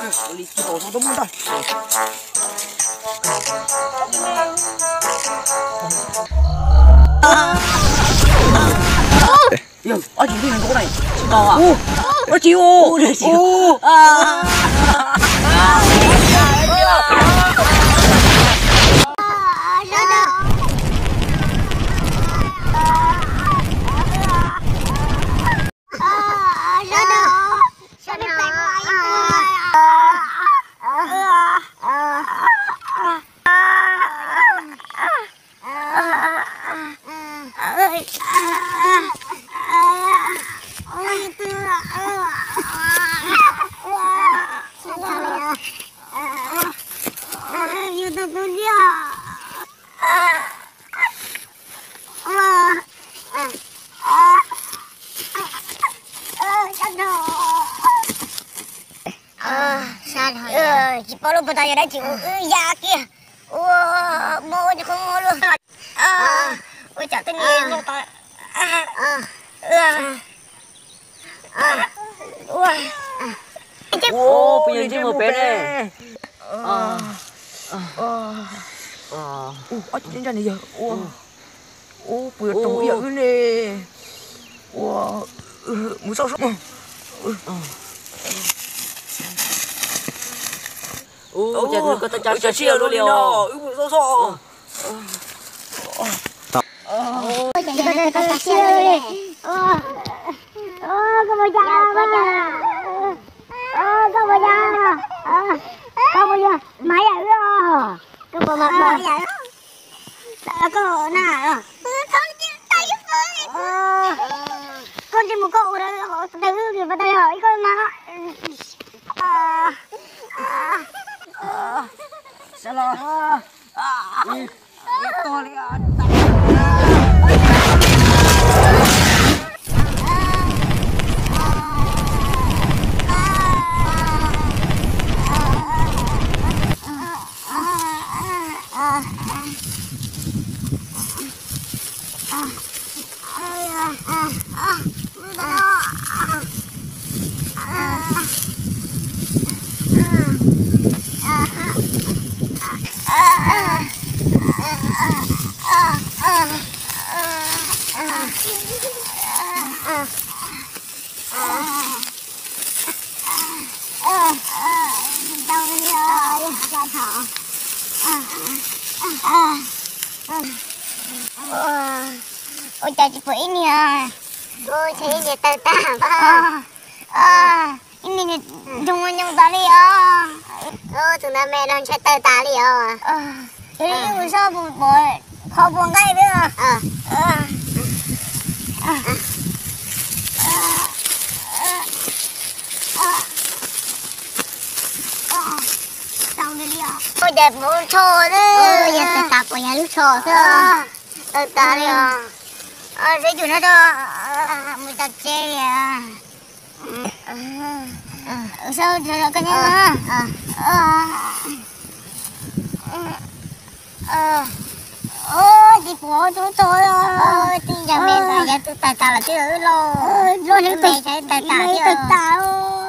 Ua li tsis tau no tau muaj ntag. Yog, ob tsis ntuj neeg nkaub na. Tsis tau a. Ua, ua tsis ua. Tsis paub lub puas tas yog dab tsi ua wb ya kiag. Ua, muaj ua tsis qhov muag luaj. Ua cas twb niaj hnub tas. Ua, puas yog ntsej muag pem ne? Ua, puas yog toog ib yam wb ne? Ua, mus xauj seb. Ua, cas nws ko taw cas siab luaj li os, wb mus xauj seb. Koj puas yog, koj puas yog, koj puas yog mas yam wb os, koj puas mas yam wb? Koj na, koj ntsej muag koj ua rau wb pas tau yog ib koj mas. Sawv los, tuag li. Ua cas tsis pom ib niag, ib niag tawg tag, ib niag nroo nyoos tas li os. Tus ntawd me no ntshai tawg tas li os. Yog li wb mus saib puas pom qhov puas nqaij xwb. Ua cas puas tsho xwb, yog tawg tas puas yog lub tsho xwb. Tawg tas li os. Seb yus no mus tau tsev li. Saib koj nyob. Tsis pom tub tog, twb yog me ntawd yog twb tawg tas los twb lauj, me ntawd tawg tas thiab.